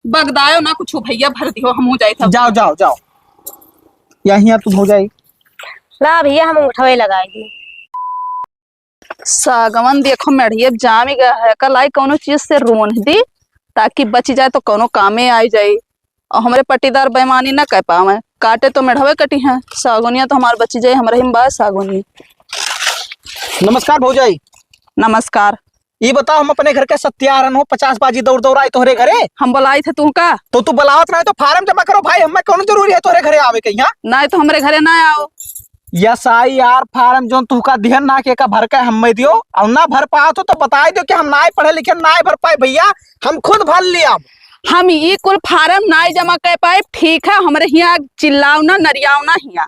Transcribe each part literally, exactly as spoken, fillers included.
बगदायो ना कुछ भैया, भर दियो, हमहू जाई था। जाओ, जाओ, जाओ। यहीं तू भौजाई। ला भैया, हम उठवे लगाई दी। सागवन देखो मेढ़िए जामी गया है, कल आई कौनो चीज से रोन दी, ताकि बची जाए तो कौनो कामे आई जाई। और हमरे पट्टीदार बेईमानी न कर पावे, काटे तो मेढ़वे कटी हैं, सागुनिया तो हमार बची जाई, हमरे ही में बा सागुनी। नमस्कार भौजाई। नमस्कार। ई बताओ, हम अपने घर के सत्यारन हो, पचास बाजी दौड़ दौड़ आए तोहरे घरे। हम बुलाई थे तू का? तो तू बुलावत रहे तो फार्म जमा करो भाई, हमें कौन जरूरी है तोहरे घरे आवे के यहाँ? नहीं तो हमरे घरे ना आओ। एस आई आर फार्म जोन तुहका दिहन ना के का भर के हमें दियो, और ना भर पाओ तो, तो बताई दियो कि हम ना पढ़े लिखे, ना भर पाए भैया, हम खुद भर लिया। हम ई कुल फार्म ना जमा कर पाए, ठीक है, हमरे हिया चिल्लाओ ना, नरियाओ ना हिया।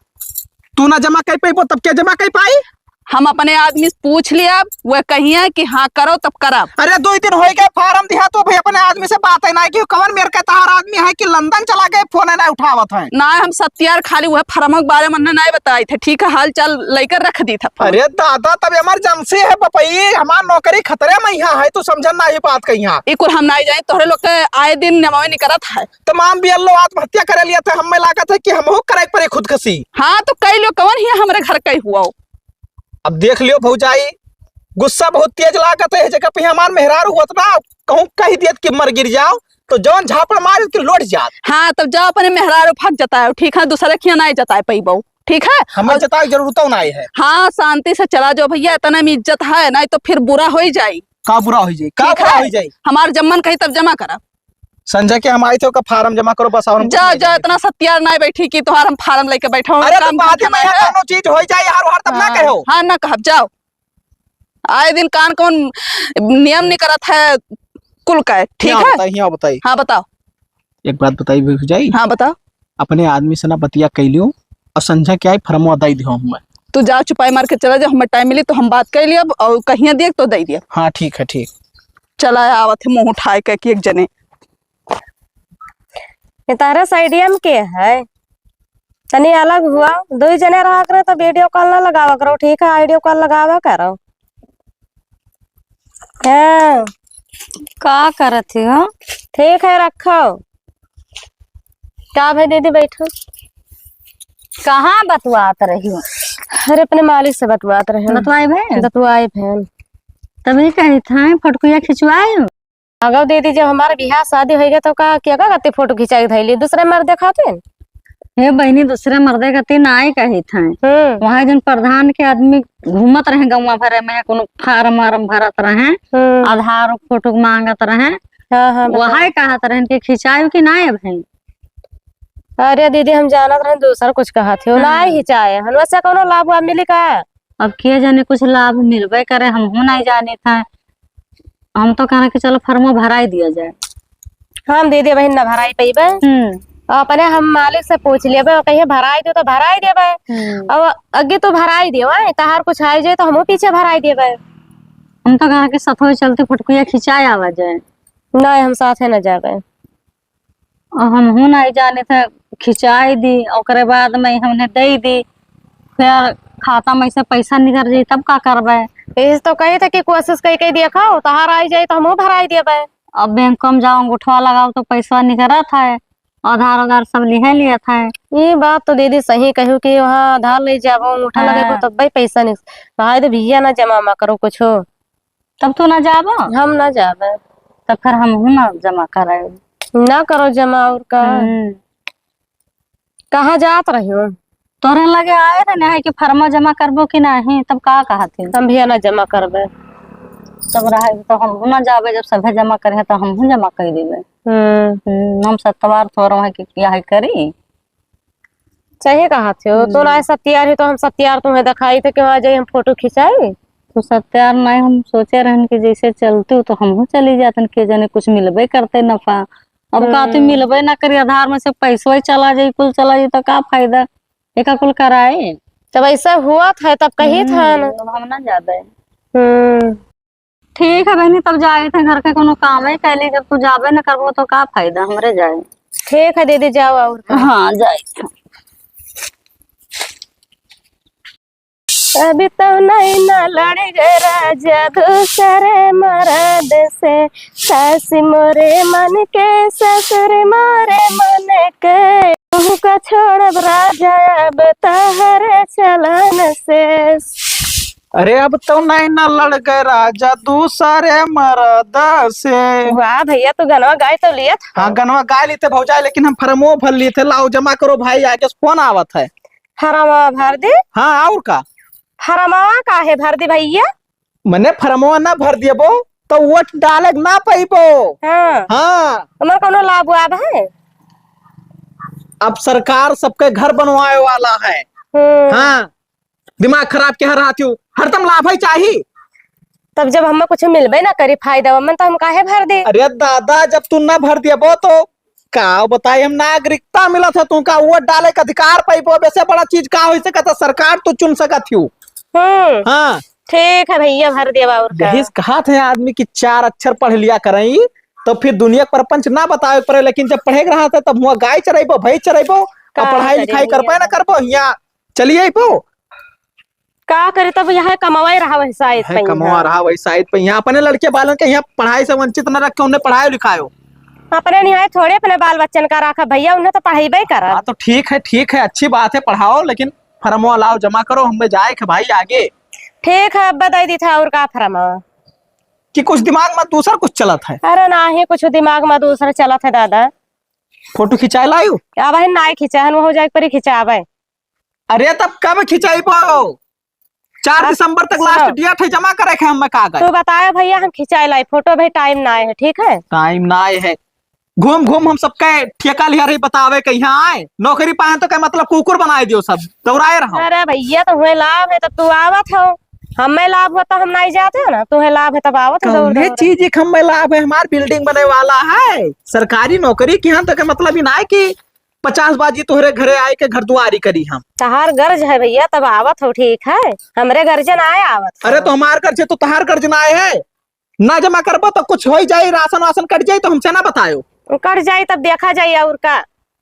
तू ना जमा कर पाइबो तब क्या जमा कर पाई? हम अपने आदमी से पूछ लिया, वह कहिए कि हाँ करो तब करब। अरे दो दिन हो गए फार्म दिहा तो भाई अपने आदमी से बात है ना कि कवन मेर के तहार आदमी है कि लंदन चला गए, फोन है ना उठावत है। ना हम सत्यार खाली वह फार्म के बारे में ना बताई थे, ठीक है, हाल चाल लेकर रख दी था फोन। अरे दादा तब इमरजेंसी है बपई, हमार नौकरी खतरे में यहाँ है, तू समझन ना ये बात कहिया। ई कुल हम ना जाए, तोहरे लोग के आए दिन नमवे निकरत है। तमाम बी एल ओ आत्महत्या करे लिया था, हमें लागत है कि हमहू करे पड़े खुदकुशी। हाँ, तो कई लोग कवन ही हमरे घर कई हुआ हो। अब देख लियो भौजाई, गुस्सा बहुत तेज लागत है, जगह पे हमार मेहरारू होत ना, कहूँ कह दियत कि मर गिर जाओ, तो जौन झापड़ मार के लौट जात। हाँ, तब जाओ अपने मेहरारू फक जताओ, ठीक है, दूसरे खिया नहीं जताए पैबो, ठीक है? हमें और जताए जरूरत ना है। हाँ, शांति से चला जाओ भैया, इतना में इज्जत है, नहीं तो फिर बुरा हो ही जाई। का बुरा हो जाई? का ठीक बुरा है? हो जाई? हमार जब मन कही तब जमा करा। संजय के हम आई थे, ओकर फार्म जमा करो बस, और हम कुछ जा, नहीं जा, जाने। इतना सत्यार ना बैठी कि तोहार हम फार्म लेके बैठा हूँ, अरे, तो काम बाद कुछ में ना यहाँ है। कौनो चीज हो जाए, यार, वार तब ना हाँ, कहो। हाँ, ना कहब, जाओ। आए दिन कान कौन नियम निकरत है कुल का, ठीक हियाँ है? बताई, हियाँ बताई। हाँ, बताओ। एक बात बताई, भौजाई। हाँ, बताओ। अपने आदमी से ना बतिया कइ लियो, और संझा के आई, फरमवा दई दियो हमें। तू जा, चुपाई मार के चला जा, हमें टाइम मिली तो हम बात कइ लियब, और कहिया दिए तो दई दियब। हाँ, ठीक है, ठीक। चला आवत है मुँह उठाए के कि एक जने। ये तारा साइडिया में के है? तनी अलग हुआ, दो ही जने रहा करे तो वीडियो कॉल ना लगावा करो, ठीक है? ऑडियो कॉल लगावा करो। हाँ। का करत ही हो? ठीक है, रखो। का भाई दीदी, बैठो। कहाँ बतुआत रही हो? अरे, अपने मालिक से बतुआत रहे। बतुआई भैन? बतुआई भैन। तभी कही था, फटकुया खिंचवाए हो? अगो दीदी, जब हमार बियाह शादी होइगा तो का, क्या का करती फोटो खिंचाई धइली? दूसरे मर्दे खातिर? हे बहिनी, दूसरे मर्दे खातिर नाई कही थे। हम्म। वहाँ जौन प्रधान के आदमी घूमत रहे गौवा भरे में, कोनो फार्म वार्म भरत रहे, हम्म। आधार फोटो मांगत रहे, हाँ, हाँ, बताओ। वही कहत रहन कि खिंचायु कि नाई अबहिन? अरे दीदी, हम जानत रहन दूसर कुछ कहत हो, हाँ। नाई खिंचाए हन, वैसे कोनो लाभ वाभ मिली का? अब के जाने कुछ लाभ मिलबे करे, हमहू नाई जानित है। हम तो कहना कि चलो फॉर्मो भराई दिया जाए। हम दीदी अबहिन ना भराई पइबे। हम्म। अपने हम मालिक से पूछ लेबे, वो कहिए भराई दे तो भराई देबे। हम्म। अब अगे तो भराई देबे, तहार कुछ आई जाए तो हमहू पीछे भराई देबे। हम तो कहना कि सथवे चलते फटकुया खिंचाए आवा जाए। नहीं, हम साथे न जाबे। अब हमहू नाई जाने थे, खिंचाई दी, ओकरे बाद में हमने दे दी, फिर खाता में से पैसा निकल जाई, तब का करबे? यही तो कही थे कि कोशिश कई कई देखो, तहार आई जाई तो हमहू भराई देबे। अब बैंक में जाओ, अंगूठवा लगाओ तो पैसा निकलत है, आधार आधार सब लिहे लियत है। ये बात तो दीदी सही कहू कि वहाँ आधार ले जाबो, अंगूठा हाँ। लगेबो, तब भाई पैसा निकल। भाई तो भैया ना जमा मा करो कुछ हो। तब तू ना जाबो? हम ना जाबे। तब फिर हमहू ना जमा कराए। ना करो जमा और का। हम्म। कहाँ जात रही हो? तोरे लगे आए रहे ना कि फरमा जमा करबो कि नहीं, तब का कहत ही? हम भी ना जमा करबे। तब रहे तो हमहू ना जाबे, जब सभे जमा करे तो हमहू जमा कर देबे। हम्म। हम्म, हम सतवार थोड़ा है कि क्या है करी? सही कहत हो। हम्म। तो ना सत्यार है तो हम सत्यार तुम्हें दिखाई थे कि वहाँ जाई हम फोटो खिंचाई। तो सत्यार नहीं, हम सोचे रहन कि जैसे चलते हो तो हमहू चली जातन, के जाने कुछ मिलबे करते नफा। अब का तू हम्म। मिलबे ना करी, आधार में से पैसवा ही चला जाई, कुल चला जाई तो का फायदा? एका कुल कराए। जब ऐसा हुआ था तब कही था ना। हम्म, अब हम ना जाबे। हम्म। ठीक है बहनी, तब जाए थे घर के कोनो काम है, कहली जब तू जाबे न करबो तो का फायदा हमरे जाए। ठीक है दीदी, जाओ और का। हाँ, जाए। अभी तो नैना लड़ गए राजा दूसरे मरद से, सास मोरे मन के, ससुर मोरे मन के, तुमका छोड़ब राजा अब तहरे चलन से। अरे अब तो नैना लड़ गए राजा दूसरे मरद से। वाह भैया, तू गनवा गाय तो लिया था। हाँ, गनवा गाय लेते भौजाई, लेकिन हम फरमो भर लिए थे। लाओ जमा करो भाई, आगे से फोन आवत है। फरमवा भर दे। हाँ, और का? फरमवा काहे भर दे भैया? मने फरमवा ना भर दियबो तो वोट डाले के ना पइबो। हाँ। हाँ। हमार कौनो लाभ वाभ है? अब सरकार सबके घर बनवाए वाला है। हम्म। हाँ, दिमाग खराब के रहत हो, हरदम लाभ ही चाही। तब जब हमें कुछ मिलबे ना करी फायदा, मन तो हम काहे भर दे? अरे दादा, जब तू ना भर दियबो तो का बताई, हम नागरिकता मिलत है तुमका, वोट डाले का अधिकार पाइबो। अब ऐसे बड़ा चीज का हो सकत है, सरकार तू चुन सकत हो। हम्म। हाँ। ठीक है भैया, भर देवा और का। यही से कहा थे आदमी कि चार अक्षर पढ़ लिया करई, तो फिर दुनिया के प्रपंच ना बतावे पड़े, लेकिन जब पढ़े के रहा था तब हुआ गाय चराइबो, भैंस चराइबो, का और पढ़ाई करे लिखाई भैया? करबे ना करबो, यहाँ चलिए आइबो। का करे तब, यहाँ कमावा रहा वही साइड है, पे कमावा यहाँ। रहा वही साइड पे, यहाँ अपने लड़के बालन के यहाँ पढ़ाई से वंचित न रखे, उन्हें पढ़ायो लिखायो। अपने निहाय थोड़े अपने बाल बच्चन का रखा भैया, उन्हें तो पढ़ाइबे करा। हाँ तो ठीक है, ठीक है, अच्छी बात है, पढ़ाओ, लेकिन फरमवा लाओ, जमा करो, हमें जाए के भाई आगे। ठीक है, अब बताई दी था और का फरमवा? कि कुछ दिमाग में दूसर कुछ चलत है। अरे नाही, कुछ दिमाग में दूसर चलत है दादा। फोटो खिंचाए लायू? अब है नाही खिंचाए, वो हो जाए पर ही खिंचावे। अरे तब कब खिंचाई पाओ? चार अब दिसंबर तक सुनो। लास्ट डेट है जमा करे के हमें कागज। तू बताए भैया, हम खिंचाए लाई फोटो, भाई टाइम ना आए है, ठीक है? टाइम ना आए है। घूम घूम हम सबके ठेका लिया रही बतावे के यहाँ आए, नौकरी पाए तो क्या मतलब कुकुर बनाए दियो सब, दौड़ाए रहो। अरे भैया, तो हुए लाभ है तब तू आवत हो, हमें लाभ होता हम नहीं जाते हो ना, तुम्हें लाभ है तब आवत हो दौड़ कौने दौड़। चीज एक हमें लाभ है, हमार बिल्डिंग बने वाला है, सरकारी नौकरी की हम तो क्या मतलब ही ना है कि पचास बाजी तोहरे घरे आए के घर दुआरी करी हम। तहार गर्ज है भैया, तब आवत हो, ठीक है, हमरे गर्जे ना आए आवत अरे हो। तो हमार गर्ज है तो तहार गर्ज ना आए है, ना जमा करबो तो कुछ हो ही जाए, राशन वासन कट जाए तो हमसे ना बतायो। कट जाए तब देखा जाए और का।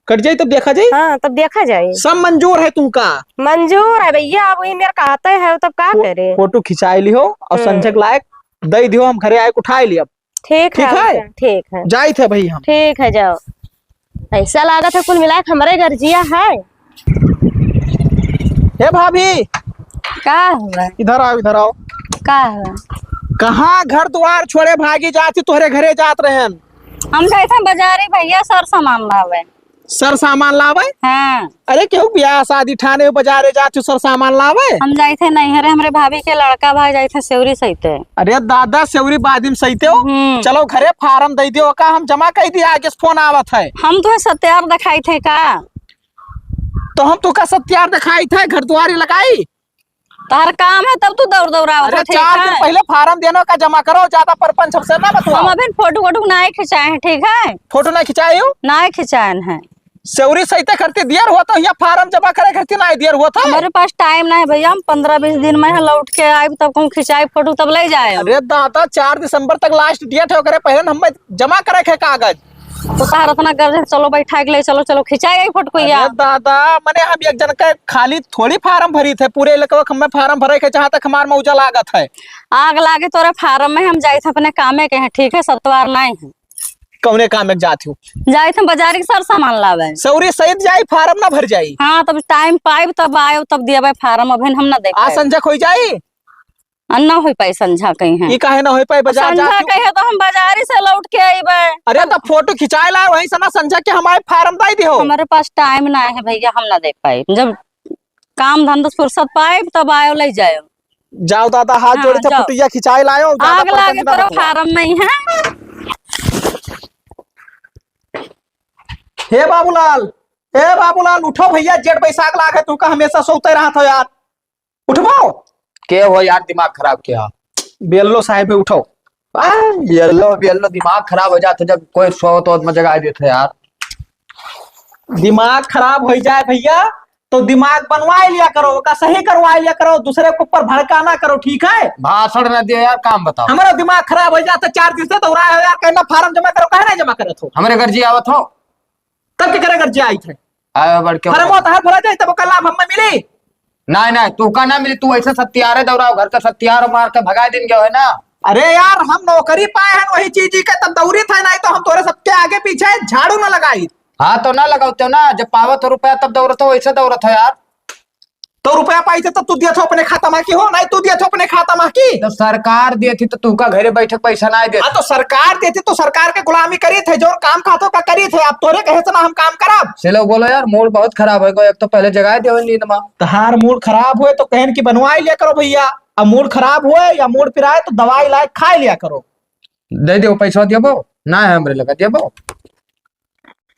कट जाए तब देखा जाए। हाँ, तब देखा जाए। सब मंजूर है तुमका? मंजूर है भैया, अब वही मेरे कहते हैं तब का फो-, करे। फोटो खिंचाए लिहो और हम्म। संझक लायक दे दियो, हम घरे आए के उठाए लियब। ठीक ठीक है, है? ठीक है। जाइत है भाई हम। ठीक है, जाओ। ऐसा लागत है कुल मिला के हमरे गर्जिया है। ए भाभी, का हुआ? इधर आओ, इधर आओ। का हुआ? कहाँ घर द्वार छोड़े भागी जाती, तोहरे घरे जात रहन? हम जाइत है बाजारे भैया, सर सामान लावे। सर सामान लावे? हाँ। अरे, केहू ब्याह शादी ठाने बाजारे जात हो, सर सामान लावे? हम जाइत है नैहरे, हमरे भाभी के लड़का भाई जाइत है सेवरी सहिते। अरे दादा, सेवरी बादिम सहिते हो? हम्म। चलो घरे फार्म दे दियो का, हम जमा कर दिया, आगे से फोन आवत है। हम तो सत्यार दिखाई थे का? तो हम तो का सत्यार दिखाई थे, घर दुआरी लगाई? तोहर काम है तब तू दौड़ दौड़ावत अरे, हो, ठीक चार दिन है? पहले फार्म देने का जमा करो, ज्यादा परपंच हमसे ना बतवाओ। हम अभी फोटो वोटो ना खिंचाए हैं, ठीक है? फोटो ना खिंचाए हो? ना खिंचाए हैं। सेवरी सहिते करते दियर हुआ तो यहाँ फार्म जमा करे करते ना दियर हुआ था। हमारे पास टाइम ना है भैया, हम पन्द्रह बीस दिन में यहाँ लौट के आए, तब कहूँ खिंचाए फोटो तब ले जाए। अरे दादा, चार दिसंबर तक लास्ट डेट है, ओकरे पहले हमें जमा करे के कागज। तो तोहर इतना गर्ज है, चलो बैठा के ले चलो, चलो खिंचाए आई फोटो को अरे या। दादा, मने हम एक जन के खाली थोड़ी फार्म भरी थे, पूरे इलाका में फार्म भरे के जहाँ तक हमार मौजा लागत है। आग लागे तोरे फार्म में, हम जाइत है अपने कामे के हैं, ठीक है, सतवार नहीं है। कौने काम में जात हो? जाइत हम बाजार के सर सामान लावे। सेवरी सहित जाई, फार्म ना भर जाई। हाँ, तब टाइम पाइब तब आयो, तब दियाबे फार्म, अभी हम ना देख आ पाइब। संझक हो जाई? आ, ना हो पाई संझा कहीं है। ई काहे ना हो पाई? बाजार संझा जात हो? कहीं है तो हम बाजारी से लौट के आइबे। अरे तो फोटो खिंचाए ला, वहीं से ना संझा के हमारे फार्म दे दियो। हमारे पास टाइम ना है भैया, हम ना देख पाई। जब काम धंधा फुर्सत पाइब तब आयो ले जायो। जाओ दादा, हाथ हाँ, जोड़ी थे जाओ। फोटोया खिंचाए लायो, ज्यादा आग लागे परपंच ना तोरा बतवाओ। फार्म में ही है। हे बाबूलाल, ए बाबूलाल, उठो भैया, जेठ बैसाख लाग है, तू का हमेशा सोते रहत हो यार, उठबो। के हो यार, दिमाग खराब किया? बियल्लो साहेब है, उठो। आ, बियल्लो, बियल्लो, दिमाग खराब हो जात है जब कोई सोत वोत में जगाई देत है यार। दिमाग खराब हो जाए भैया, तो दिमाग बनवाए लिया करो, ओका सही करवाए लिया करो, दूसरे के ऊपर भड़का ना करो, ठीक है? भाषण ना दियो यार, काम बताओ। हमारा दिमाग खराब हो जाता, चार दिन से दौड़ा है यार, कहना फार्म जमा करो, काहे नहीं जमा करत हो? हमरे घर जी आवत हो। तब के करे घर जी आई थे? आयो बड़के फार्म होता है, भरा जाए, तब ओका लाभ हमें मिली। नहीं, नहीं, तू का ना मिली, तू ऐसे सत्यारे दौड़ाओ, घर का सत्यार मार के भगाए दिन गयो है ना। अरे यार, हम नौकरी पाए हैं वही चीज के तब दौड़ित है, नहीं तो हम तोरे सबके आगे पीछे झाड़ू ना लगाई। हाँ, तो ना लगाओ तो ना, जब पावत हो रुपया तब दौड़त हो, ऐसे दौड़त हो यार। तो रुपया पाई थे तो तू दिया था अपने खाता मा की हो, नहीं तू दिया था अपने खाता मा की। तो सरकार दिए थी तो तू का घरे बैठे पैसा ना दे। हाँ, तो सरकार देती तो सरकार के गुलामी करी थे, जो काम खातो का करी थे। अब तोरे कहे से ना हम काम करब। चलो बोलो यार, मूड बहुत खराब है, एक तो पहले जगाए दे नींद मा। तहार मूड खराब होए तो कहन की बनवाई लिया करो भैया, अब मूड खराब होए या मूड पिराए तो दवाई लाए खाए लिया करो। दे दे पैसा, देबो ना है हमरे लगा, देबो।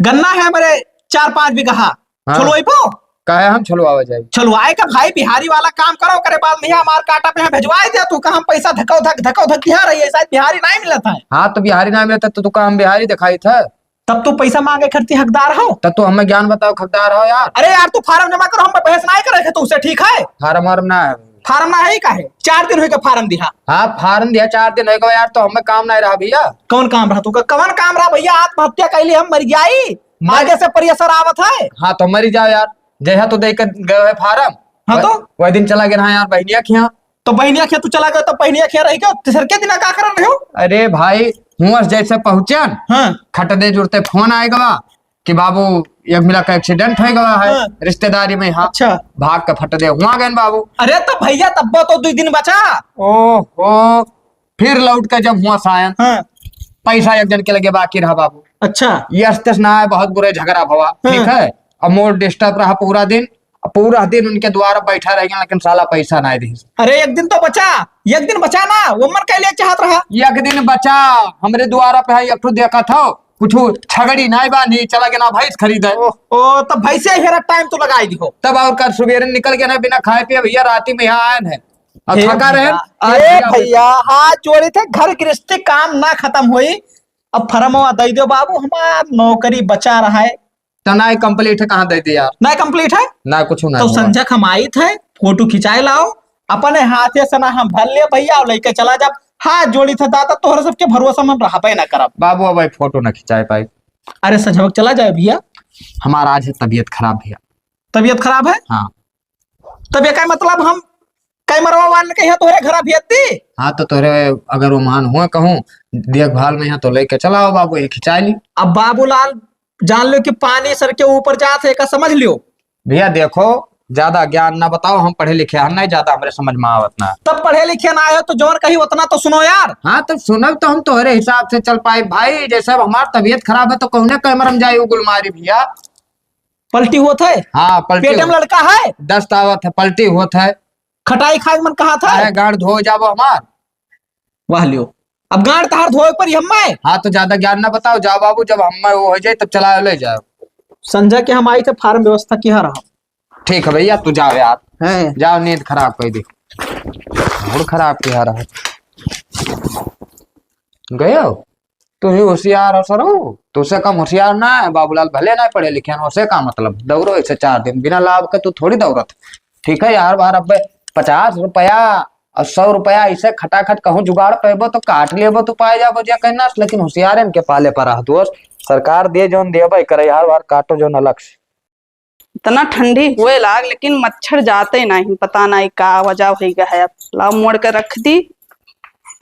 गन्ना है हमरे चार पाँच बीघा। हाँ। छुलवाइबो? काहे हम छुलवावे जाई? छुलवाए का भाई, बिहारी वाला काम करो, करे बाद में हमार काटा पे यहाँ भेजवाए दे तू, का हम पैसा धकाओ धक, धकाओ धक दिहा रही है, शायद बिहारी नहीं मिलत है। हाँ, तो बिहारी नहीं मिलत है, तो तू का हम बिहारी दिखाई था? तब तू पैसा मांगे खरती हकदार हो? तब तू हमें ज्ञान बताओ, हकदार हो यार। अरे यार, तू फार्म जमा करो, हम बहस नहीं करे थे तुझसे, ठीक है? फार्म वार्म ना है। फार्म ना है का है? चार दिन होइगा फार्म दिहा। हाँ, फार्म दिहा, चार दिन होइगा यार, तो हमें काम नहीं रहा भैया। कौन काम रहा तू का? कौन काम रहा भैया? आत्महत्या कैली हम मर जाई। मर- आगे से प्रेशर आवत है। हाँ, तो मरी जाओ यार, जैसा तो दे के गए है फार्म। हाँ, वह- तो? वह दिन चला गया ना यार, बहनिया के यहाँ। तो बहनिया के यहाँ तू चला गया, तो बहनिया के यहाँ रह गया, तीसर के दिन का करत रहे हो? अरे भाई, हुआ जैसे पहुँचन, हाँ। खट दे जुड़ते फोन आए गवा कि बाबू, एक मिला का एक्सीडेंट हो गवा है, हाँ। रिश्तेदारी में, हाँ। अच्छा। भाग के फट दे हुआ गए बाबू। अरे तो भैया, तब्बा तो दो दिन बचा। ओहो, फिर लौट के जब हुआ सायन, हाँ। पैसा एक जन के लगे बाकी रहा बाबू। अच्छा। ये अस्ते से ना है, बहुत बुरे झगड़ा भवा, हाँ। ठीक है। अब मूड डिस्टर्ब रहा पूरा दिन, अब पूरा दिन उनके द्वारा बैठा रह गया, लेकिन साला पैसा ना दे। अरे एक दिन तो बचा, एक दिन बचा ना, वो मन कैले चाहत रहा। एक दिन बचा, हमरे द्वारा पे है, एक ठो देखा था, कुछ छगड़ी नहीं बांधी, चला गया ना भैंस खरीदे। ओ, ओ, तब भैंसे हेरा टाइम तो लगाई दिहो। तब और कल सुबेरे निकल गया ना बिना खाए पिए भैया, राती में यहाँ आयन है। अब हे थका रहे, भैया, आज हे भैया, भैया, हाथ जोड़ी थे, घर गृहस्थी काम ना खत्म होई। अब फरमवा दई दो बाबू, हमार नौकरी बचा रहा है। तो ना कंप्लीट है, कहाँ दे दे यार? ना कंप्लीट है? ना कुछ ना तो हुआ। संझक हम आइत है, फोटो खिंचाए लाओ, अपने हाथे से ना हम भर ले भैया और लेके चला जा। हाथ जोड़ी थे दादा, तोहरे सबके भरोसा में हम रहबे ना करब। बाबू, अब भाई फोटो ना खिंचाए पाई। अरे संझक चला जाए भैया। हमारा आज है तबीयत खराब भैया। तबीयत खराब है? हाँ। तब एका मतलब हम कैमरवा वाले के यहाँ तोहरे घरा भेजती? हाँ, तो तोहरे अगर वो मान हुआ कहूँ, देखभाल में यहाँ तो लेके चला आओ बाबू, ये खिंचा ली। अब बाबूलाल जान लो कि पानी सर के ऊपर जात है, एका समझ लियो। भैया देखो, ज्यादा ज्ञान ना बताओ, हम पढ़े लिखे हन नहीं, ज्यादा हमरे समझ में आवत ना। तब पढ़े लिखे ना आयो तो जौन कही उतना तो सुनो यार। हाँ, तो सुनब तो हम तोहरे हिसाब से चल पाए भाई, जैसे अब हमार तबीयत खराब है तो कौने कैमरा में जाए वो गुलमारी भैया? पलटी होत है? हाँ, पलटी पेट में होत। लड़का है? दस्त आवत है, पलटी होत है। खटाई खाए मन कहा था? अरे, गांड धो जाबो हमार। वाह लियो, अब गांड तहार धोए पर ही हम्मे। हाँ, तो ज्यादा ज्ञान ना बताओ, जाओ बाबू, जब हम्मे वो हो जाए तब चला ले जाओ। संजय के हम आई थे फार्म व्यवस्था किहा रहा। ठीक है भैया, तू जाओ यार। हैं? जाओ, नींद खराब कर दी, मूड खराब किहा रहा। गयो? तू ही होशियार हो सरो, तुझसे कम होशियार ना है। बाबूलाल भले ना पढ़े लिखे हैं, उसे का मतलब? दौड़ो इसे चार दिन, बिना लाभ के तू थोड़ी दौड़त। ठीक है यार, बार अब पचास रुपया और सौ रुपया इसे खटाखट कहूँ जुगाड़ पैबो तो काट लेबो, तो पाए जाबो जे कहना, लेकिन होशियार इनके पाले पर रह दोस्त। सरकार दे जौन देबे करे यार, बार काटो जौन अलग से। इतना ठंडी हुए लाग, लेकिन मच्छर जाते नहीं, पता नहीं का वजह होइ गया है। अब लाओ मोड़ के रख दी,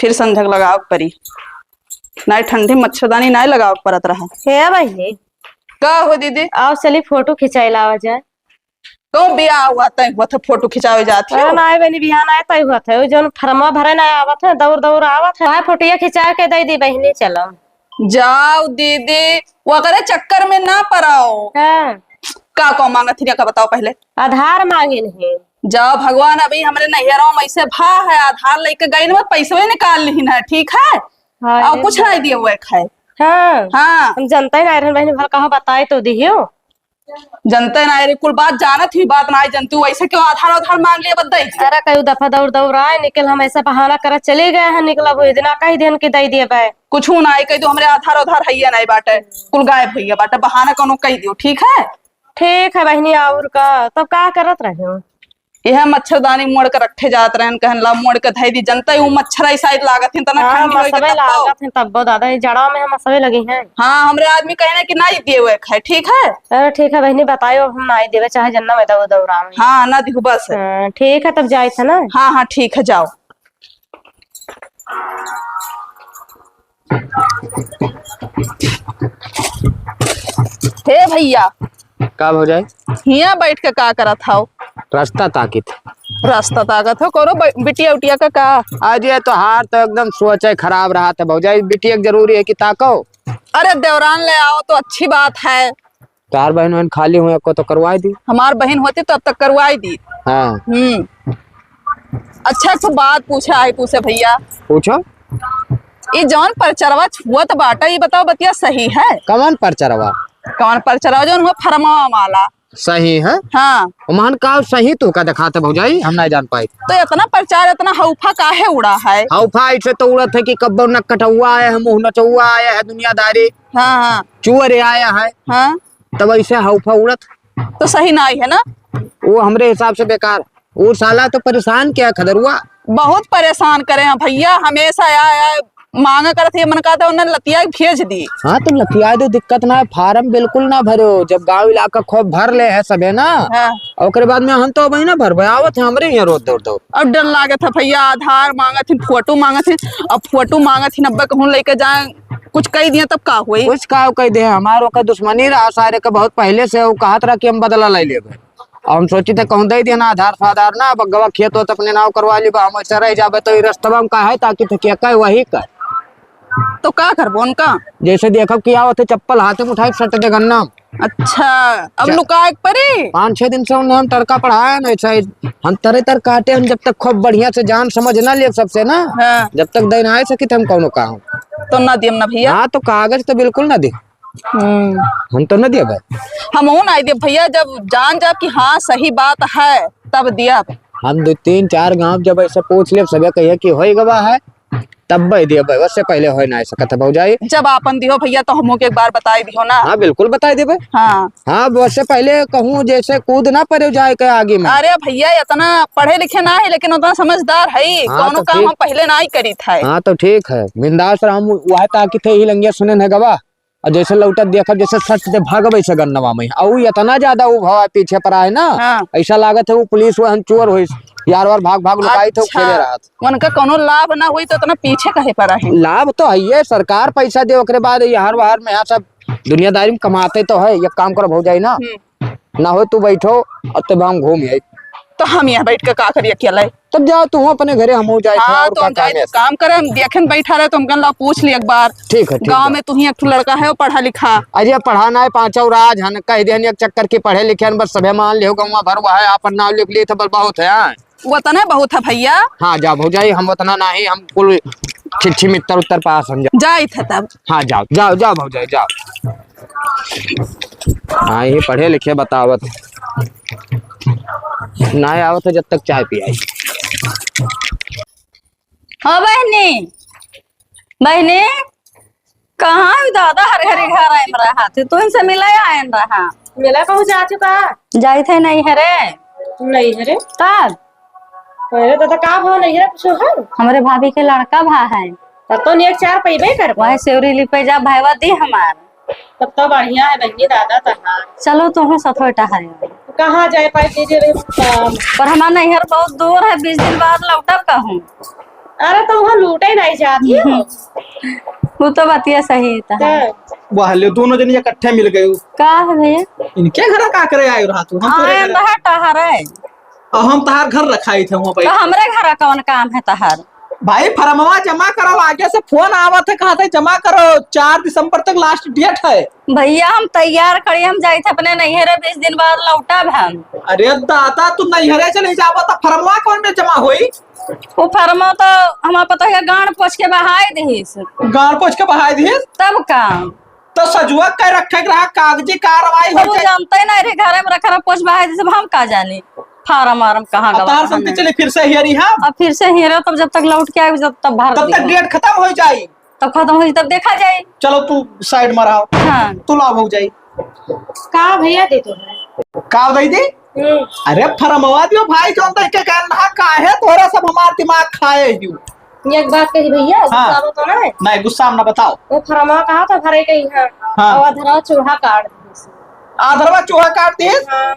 फिर संझक लगाव परी। नहीं ठंडी मच्छरदानी नहीं लगाव परत रहा। हे बहिनी, का हो दीदी? आओ चली फोटो खिंचाई लावा जाए। कहूँ बियाह हुआ तय हुआ था फोटो खिंचावे जात अरे हो? नहीं बहिनी, बिहान आए तय हुआ था, जौन फरमा भरे ना आवत है, दौड़ दौड़ आवत है, वह फोटोया खिंचा के दे दी बहिनी, चलो। जाओ दीदी, वो अगरे चक्कर में ना पड़ाओ। हाँ। का को मांगत थी का बताओ पहले? आधार मांगे नहीं। जाओ भगवान, अभी हमरे नैहरों में ऐसे भा है, आधार लेके गई ना, पैसवे निकाल ली ना, ठीक है? हाँ, और ये कुछ तो नहीं दिए हुए खाए। हाँ। हाँ। हम जनते नहीं रहन बहन, भल कहो बताए तो दियो। जनते नहीं रे, कुल बात जानत ही, बात नहीं जनती, वैसे क्यों आधार आधार मांग लिए बद्दे? अरे कई दफा दौड़ दौड़ आए निकल, हम ऐसा बहाना करत चले गए हैं, निकला वो इतना कही देन के दे दिए बे। कुछ ना आई, कह दो हमरे आधार आधार है ये नहीं बाटे, कुल गायब है ये बाटे, बहाना कोनो कह दियो, ठीक है? ठीक है बहनी, और का, तब का करत रहे हो? यह मच्छरदानी मोड़ के रखे जात रहन, कहन ला मोड़ के धई दी, जनता ही उ मच्छर ऐसा ही लागत हैं, तना हाँ, ठंडी होई के मसवे तब तो। लागत हैं तब दादा, ये जड़ा में हम मसवे लगे हैं। हाँ, हमरे आदमी कहे ना कि नाई देवे के है, ठीक है? अरे ठीक है बहिनी, बतायो, हम नाई देवे, चाहे जन्ना में दो दौरान। हाँ, ना दिहु बस। हाँ, ठीक है, तब जाइत है ना। हाँ, हाँ, ठीक है, जाओ। हे भैया। का भौजाई? हियाँ बैठ के का करत हौ? रास्ता ताकित। रास्ता ताकत हो, करो ब-, बिटिया उटिया का, का? आज ये तोहार तो एकदम सोचे खराब रहत है भौजाई, बिटिया के जरूरी है कि ताको? अरे देवरान ले आओ तो अच्छी बात है। तोहार बहिन वहिन खाली हुए को तो करवाई दी। हमार बहिन होती तो अब तक करवाई दी। हाँ। हम्म। अच्छा, एक ठो बात पूछे आई तू से भैया। पूछो। ई जौन परचरवा छुअत बाटा, ई बताओ बतिया सही है? कवन परचरवा? कवन परचरवा? जौन हुआ फरमावा वाला। सही है? हाँ। ओमन का सही तू का दिखात है भौजाई, हम नहीं जान पाई। तो इतना प्रचार, इतना हौफा काहे उड़ा है? हौफा ऐसे तो उड़त है कि कब्बो नक कटौआ आया है, मुँह नचौआ आया है, दुनियादारी हाँ, हाँ। चुअर आया है। हाँ। तब ऐसे हौफा उड़त। तो सही नाई है ना? वो हमरे हिसाब से बेकार। वो साला तो परेशान किया खदरुआ। बहुत परेशान करे हैं भैया, हमेशा आए, आए मांगा करत है, मन कहता है उन्हें लतिया के भेज दी। हाँ, तो लतिया दो, दिक्कत ना है, फार्म बिल्कुल ना भरो। जब गांव इलाका खूब भर ले है सबे ना, हाँ। ओकरे बाद में हम तो अबही ना भरबे, आवत है हमरे यहाँ रोज दौड़ दौड़। अब डर लागत है भैया, आधार मांगत है, फोटो मांगत है, अब फोटो मांगत है, नब्बे कहूँ लेके जाए, कुछ कह दिया तब का होई? कुछ का कह दे, हमार ओकर दुश्मनी रहा सारे के बहुत पहले से, वो कहत रहा कि हम बदला ले लेबे। अब हम सोची थे कहूँ दे दिया ना आधार फाधार ना, अब गवा खेत होत अपने नाव करवा ली, हम ऐसे रह जाबे तो ई रस्तवा में का है ताकि थे क्या कहे वही का। तो का करबो उनका? जैसे देखब कि आवत है चप्पल हाथे में उठाए सट दे गन्ना। अच्छा, अब चल। लुकाए के पड़ी? पाँच छह दिन से उन्हें हम तड़का पढ़ाए ना, ऐसा ही हम तरे तर काटे, हम जब तक खूब बढ़िया से जान समझ ना ले सबसे ना, हाँ। जब तक दे ना आए सकी थे हम कौनो काम। तो ना दियम ना भैया। हाँ, तो कागज तो बिल्कुल ना दे। हम्म। हम तो ना दिया भाई। हमहू ना दिया भैया, जब जान जाब कि हाँ सही बात है तब दिया। हम दो तीन चार गांव जब ऐसे पूछ लेब, सबे कहिए कि होई गवा है, तब भाई दिया भाई, उससे पहले होई ना सकत है भौजाई। जब आपन दिहो भैया तो हमहू के एक बार बताई दिहो ना। हाँ, बिल्कुल बताई देबे। हाँ। हाँ, उससे पहले कहूँ जैसे कूद ना पड़े जाए के आगे में। अरे भैया, इतना पढ़े लिखे ना है लेकिन उतना समझदार है, हाँ, कौनो तो काम ठीक। हम पहले ना ही करी था। हाँ, तो ठीक है, बिंदास रहा, हम वह ताकि थे ही लंगिया सुने न गवा। और जैसे लौटत देखब, जैसे सट दे भागब ऐसे गन्नवा में, और उ इतना ज्यादा उ भवा पीछे पर आए ना, हाँ। ऐसा लागत है वो पुलिस वो हम चोर होइस, यार वार भाग भाग लुकाई थे, अच्छा। खेले रहत। उनका कोनो लाभ ना हुई तो इतना पीछे कहे पर आए? लाभ तो है ये, सरकार पैसा दे, ओकरे बाद यार वार में यहाँ सब दुनियादारी में कमाते तो है। एक काम करो भौजाई ना, हम्म। ना हो तू बैठो और तब हम घूम आई। तो हम यहाँ बैठ के का करी अकेले? तब जाओ तू अपने घरे, हम हो जाए हाँ, थोड़ा और तो का हम जाए काम है। काम करे, हम देखे न बैठा रहे तो हम कहला पूछ ली एक बार। ठीक है, ठीक गाँव है। में तू ही एक ठो लड़का है, वो पढ़ा लिखा। अरे पढ़ा ना है, पाँचौ राज हन, कह देहन एक चक्कर की पढ़े लिखे हन, बस सभे मान लियो, गाँव भर वह है, आपन नाम लिख लिए तो बस बहुत है। हाँ। उतना बहुत है भैया। हाँ, जा भौजाई, हम उतना ना ही, हम कुल छिच्छी मित्तर उत्तर पास हम जा। जाइत है तब। हाँ, जाओ, जाओ, जाओ भौजाई, जाओ। हाँ, ये पढ़े लिखे बतावत। ना आवत है जब तक चाय पियाई। हाँ बहनी, बहनी, कहाँ है दादा? हर घड़ी घर आए में रहा थे, तू इनसे मिले आए में रहा। मिला कहूँ जा चुका? जाइत है नैहरे। नैहरे? तब? अरे दादा, का भाव नैहरे कुछ है? हमरे भाभी के लड़का भा है। तब तो नेक चार पैबे करबो। वही सेवरी लिपे जा भैवा दी हमार। तब तो बढ़िया है बहनी दादा तहार। चलो तुहूँ सथोटा है। कहाँ जाए पाए दीदी रे? पर हमार नैहर बहुत दूर है, बीस दिन बाद लौटब कहूँ। अरे तो वहाँ लूटे नहीं जाती हो। हम्म। वो तो बतिया सही है तहार। हाँ। वाह, ले दोनों जनी इकट्ठे मिल गए हो। का है भैया? इनके घर का करे आए रहा तू? हम तोरे आए घर रहा टहरे। और हम तहार घर रखाई थे वहाँ पे। तो हमरे घर कौन काम है तहार? भाई, फरमवा जमा करो, आगे से फोन आवत है, कहते जमा करो, चार दिसंबर तक लास्ट डेट है। भैया, हम तैयार करी, हम जाइत है अपने नैहरे, बीस दिन बाद लौटब हम। अरे दादा, तू नैहरे चली जाबो तो फरमवा कौन में जमा होई? वो फरमवा तो हमार पतोहिया गांड पोछ के बहाई दिहिस। गांड पोछ के बहाई दिहिस? तब का? तो सजुआ के रखे के रहा, कागजी कार्रवाई हो तो वो जाए। जानते ही नहीं रहे, घरे में रखा रहा, पोछ बहाई दिहिस, हम का जानी। फार्म वार्म कहाँ अब गवा तहार कहाँ संती नहीं। चली फिर से हियरी हम। अब फिर से हियरा, तब जब तक लौट के आए, जब तब भर तब तक दियो। डेट खत्म हो जाई। तब खत्म हो जाई, तब देखा जाई। चलो तू साइड में रहो। हाँ। तू लाओ भौजाई। का भैया दे दो है? का दे दी? हम्म। अरे फरमवा दियो भाई, जौन तै के कहना, काहे तोहरा सब हमार दिमाग खाए हियो? एक बात कही भैया, हाँ। गुस्सा मत होना है। नहीं, गुस्सा में ना बताओ। वो फरमवा कहा था भरे के यहाँ, हाँ। और अधरवा चूहा काट दिस। अधरवा चूहा काट दिस? हाँ।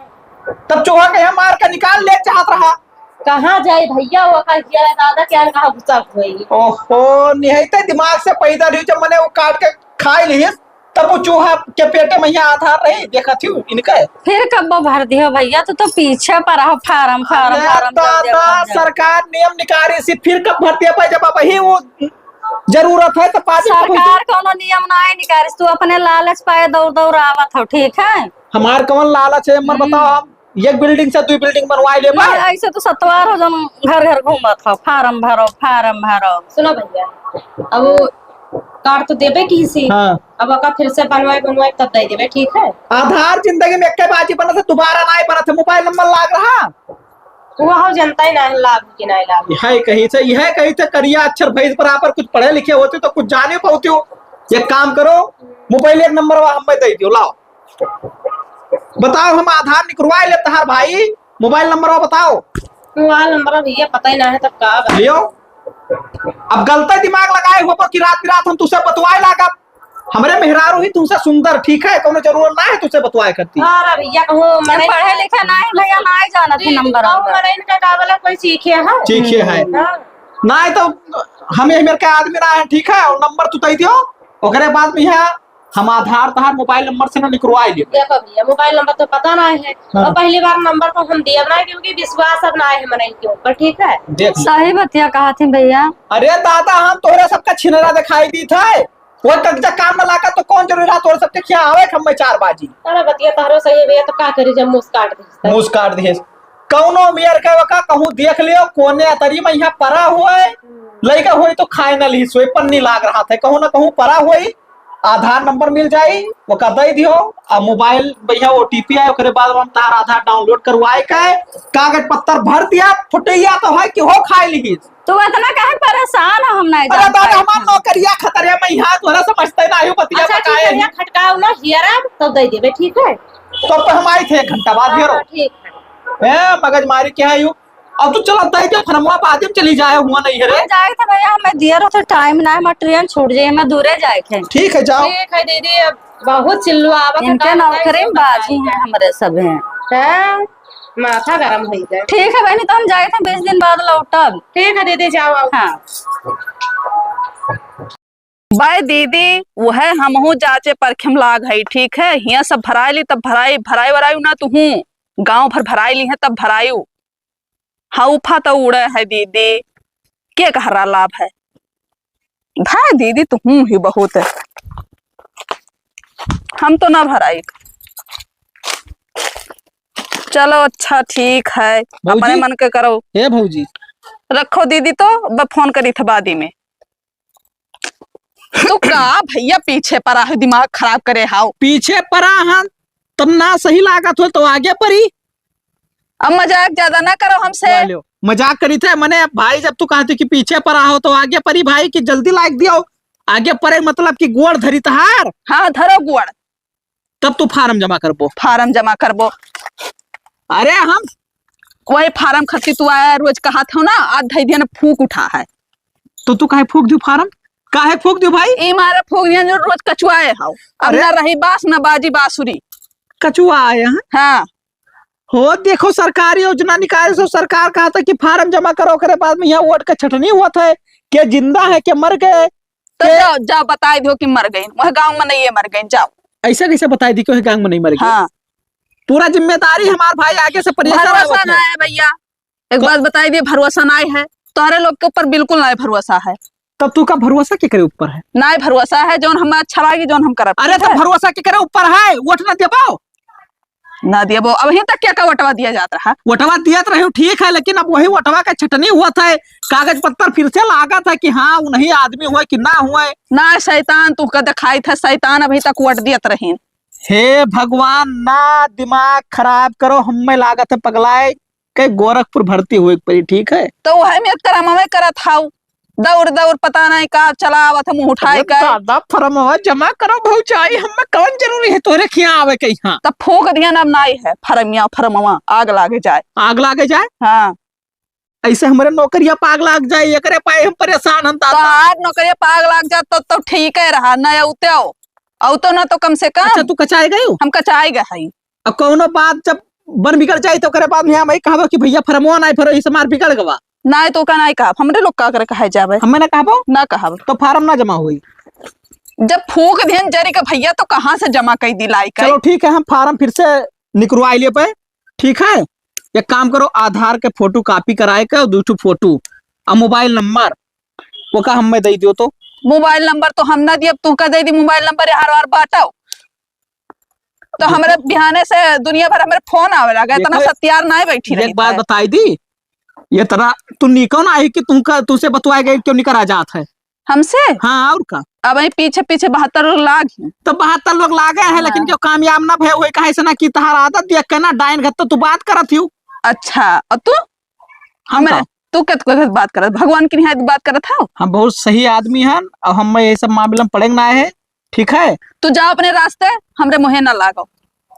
तब चूहा के यहाँ मार के निकाल ले चाहत रहा। कहाँ जाई भैया, वो का हिया दादा के यहाँ कहाँ घुसा हुई। ओहो, निहैते दिमाग से पैदा रही, जब मने वो काट के खाई लिहिस, तब वो चूहा के पेटे में यहाँ आधार रही, देखत ही इनके। फिर कब्बो भर दियो भैया, तू तो पीछे पर रहो, फार्म, फार्म, अरे फार्म, जल्दी दादा, भर जाओ। सरकार नियम निकाली सी, फिर कब भर दिया पाए, जब अब ही वो जरूरत है तो पाँच दिन तो सरकार कौनो नियम ना है निकाली, तू अपने लालच पाए दौड़ दौड़ आवत हो, ठीक है? हमार कौन लालच है, मर हम्म। बताओ, हम एक building से दुई building बनवाए लेबे। ना, ऐसे तो सतवार हो जन घर घर घूमत हो, फार्म भरो, फार्म भरो। सुनो भैया, अब वो कार्ड तो देबे की सी। हाँ। अब ओका फिर से बनवाए, बनवाए तब दे देबे, ठीक है? आधार जिंदगी में एक बाजी बनत है, दोबारा नाई बनत है, मोबाइल नंबर लाग रहा। वो हम जनता ही ना है, लाग कि नाई लाग। यह कही थे, यह कही थे, करिया अक्षर भैंस बराबर, कुछ पढ़े लिखे होते तो कुछ जाने पाते हो। एक काम करो, मोबाइल एक नंबर वा हमें दे दियो, लाओ। बताओ, हम आधार निकरवाए ले तहार भाई, मोबाइल नंबर बताओ। मोबाइल नंबर भैया पता ही ना है, तब का बा? लियो, अब गलते दिमाग लगाए हो कि रात रात हम तुसे बतवाए लागब। हमरे मेहरारू ही तुमसे सुंदर, ठीक है, कौनो जरूरत ना है तुसे बतवाए करती। अरे भैया, कहूँ हम मने पढ़े लिखे ना है भैया, ना ही जानत है नंबर कहूँ वंबर। मने इनका का बोला, कोई सीखे है? सीखे है। हाँ। ना है तो हमें, मेरे के आदमी ना है, ठीक है, और नंबर तू दे दियो, ओकरे बाद में यहाँ हम आधार तहार मोबाइल नंबर से ना निकरवाए लेबे। देखो भैया, मोबाइल नंबर तो पता ना है, हाँ। और पहली बार नंबर को हम दिया ना, क्योंकि विश्वास अब ना है मनई के ऊपर, ठीक है? देख लो। सही बतिया कहा थी भैया। अरे दादा, हम तोहरे सबका छिनरा दिखाई दी थे, वो कगजा काम में लागा तो कौन जरूरी रहा तोहरे सबके खिया आवे हम में चार बाजी। अरे बतिया तोहरो सही है भैया, तो का करी जब मुँह काट दी। मुँह काट दी। कौनो मेर के वका कहूँ देख लियो, कोने अतरी में यहाँ परा हुए, लइका होई तो खाए न लिहिस होई, पन्नी लाग रहा था, कहूँ ना कहूँ परा होई, आधार नंबर मिल जाई, ओका दे दियो, आ मोबाइल भैया ओटीपी आए, ओकरे बाद हम तार आधार डाउनलोड करवाए के, कागज पत्तर भर दिया, फुटैया तो है कि हो खाए लिहिस। तू इतना काहे परेशान हो, हम नहीं अरे जान दादा, पाए हमार थे। नौकरिया खतरे में यहाँ, तोरा समझते ना हो, बतिया अच्छा, ठीक बताए है, ही। यहाँ खटकाओ ना, हियरा, तब दे देबे, ठीक है? तो अब हम आई थे एक घंटा बाद, हाँ, हेरो। हाँ, ठीक है। ए, मगजमारी क्या है यू? अब तू चला तय के फरमवा बाद में चली जाए, हुआ नहीं है रे। हम जाए थे भैया, हमें दिया रहो तो टाइम ना है, हमार ट्रेन छूट जाए, हमें दूरे जाए थे। ठीक है, जाओ। ठीक है दीदी, अब बहुत चिल्लू आवत है, इनके का बताई, नौकरी में सब बाजी बताई। हैं, हमरे सब हैं। हैं? माथा गरम हो गया। ठीक है बहनी, तो हम जाए थे, बीस दिन बाद लौटब। ठीक है दीदी, जाओ, आओ। हाँ। बाय दीदी, वह हमहू जांचे परखे में लाग हई, ठीक है? हियां सब भराई ली, तब भराई, भराई वराई ना तुहू, गांव भर भराई ली है, तब भरायू। हाँ, उफा तो उड़े है दीदी, के कहरा लाभ है? भाई दीदी, तुहू ही बहुत है, हम तो ना भराई। चलो अच्छा, ठीक है, भौजी। अपने मन के करो। ए भौजी। रखो दीदी, तो अब फोन करी थे बादी में। तू का भैया पीछे परा है, दिमाग खराब करे हाव। पीछे परा हन, तब ना सही लागत हो तो आगे परी। अब मजाक ज्यादा ना करो हमसे। लो, मजाक करी थे, मने भाई जब तू कहती कि पीछे परा हो तो आगे परी भाई, कि जल्दी लाग दियो। आगे परे मतलब कि गोड़ धरी तहार। हाँ, धरो गोड़। तब तू फार्म जमा करबो। फार्म जमा करबो। अरे हम वही फार्म खातिर तू आया, रोज कहत हो ना, आज धई दिया ना फूक उठा है। तो तू काहे फूक दियो फार्म? काहे फूक दियो भाई? ई मारे फूक दिया जो रोज कचुआए हो। अब अरे ना रही बास ना बाजी बांसुरी। कचुआए हैं? हाँ। हो देखो सरकारी योजना निकाले सो सरकार कहा था कि फार्म जमा करो, ओकरे बाद में यहाँ वोट का छटनी हुआ था, के जिंदा है, के मर गए, तो के जाओ, जाओ बताई दो कि मर गई, वह गाँव में नहीं है, मर गई, जाओ। ऐसे कैसे बताई दी कि वह गाँव में नहीं मर गई? हाँ। पूरा जिम्मेदारी हमार भाई आगे से प्रेशर भरोसा आवत ना है। है भैया, एक तो बात बताई दी, भरोसा ना है, तोहरे लोग के ऊपर बिल्कुल ना भरोसा है। तब तू का भरोसा के करे ऊपर है? ना भरोसा है, जौन हम अच्छा लागी, जौन हम करब, अरे ठीक तो है? भरोसा के करे ऊपर है, वोट ना देबो? ना देबो, अबहीं तक के का वोटवा दिया जात रहा? वोटवा दियत रहे, ठीक है, लेकिन अब वही वोटवा का छटनी हुआ था, कागज पत्तर फिर से लागत है कि हाँ, उन्हीं आदमी हुए कि ना हुए। ना शैतान, तू का दिखाई था शैतान, अभी तक वोट दियत रही। हे भगवान, ना दिमाग खराब करो, हमें लागत है पगलाए के गोरखपुर भर्ती हुए के पड़ी, ठीक है? तो वही में करम में करत हाउ। दौड़ दौड़ पता नहीं का चला आवत है, मुँह उठाए अरे के। दादा, फरमवा जमा करो भौजाई, हमें कौन जरूरी है तोरे खिया आवे के यहाँ? तब फूंक दिहन, अब नाई है फरमिया, फरमवा आग लागे जाए। आग लागे जाए? हाँ। ऐसे हमरे नौकरिया पाग लाग जाए, एकरे पाए हम परेशान हन दादा। तोहार नौकरिया पाग लाग जात तो, तो ठीक है रहा, न अउते हो। अउतो ना तो कम से कम। अच्छा, तू कचाए गयू? हम कचाए गए हई। अब कौनो बात जब बन बिगड़ जाई तो ओकरे बाद में हम ई कहबो कि भैया फरमवा नाई भरो, इस मार बिगड़ गवा। नाई तो का नाई कहब, हमरे लोग का करे कहे जाबे? हमें ना कहबो? ना कहब। तो फार्म ना जमा होई? जब फूंक दिहन जरी के भैया तो कहाँ से जमा कई दी लाई के? चलो ठीक है, हम फार्म फिर से निकरवाई लिए पे, ठीक है? एक काम करो, आधार के फोटो कॉपी कराए के, दू ठो फोटो, आ मोबाइल नंबर, ओका हमें दे दियो तो। मोबाइल नंबर तो हम ना दियब, तू का दे दी मोबाइल नंबर, यार वार बाटो। तो हमरे बिहाने से दुनिया भर हमरे फोन आवे लगा, इतना एक सत्यार ना बैठी रही एक बात है। बताई दी, ये तरह तू निको ना आई कि तुमका, तुमसे बतवाए गए क्यों निकर आ जात है? हमसे? हाँ, और का? अब यही पीछे पीछे बहत्तर लोग लाग ही। तो बहत्तर लोग लागे हैं, लेकिन हाँ। क्यों कामयाब ना भय हुए, काहे से ना कि तहार आदत देख के ना डाइन घर तो तू बात करत हियो। अच्छा, और तू? हम हमरे, का? तू कत कोई बात करत, भगवान की निहायत बात करत हो? हम बहुत सही आदमी हन, और हम ये सब मामला में पड़ेंगे ना है, ठीक है? तू जाओ अपने रास्ते, हमरे मुँहे ना लागो,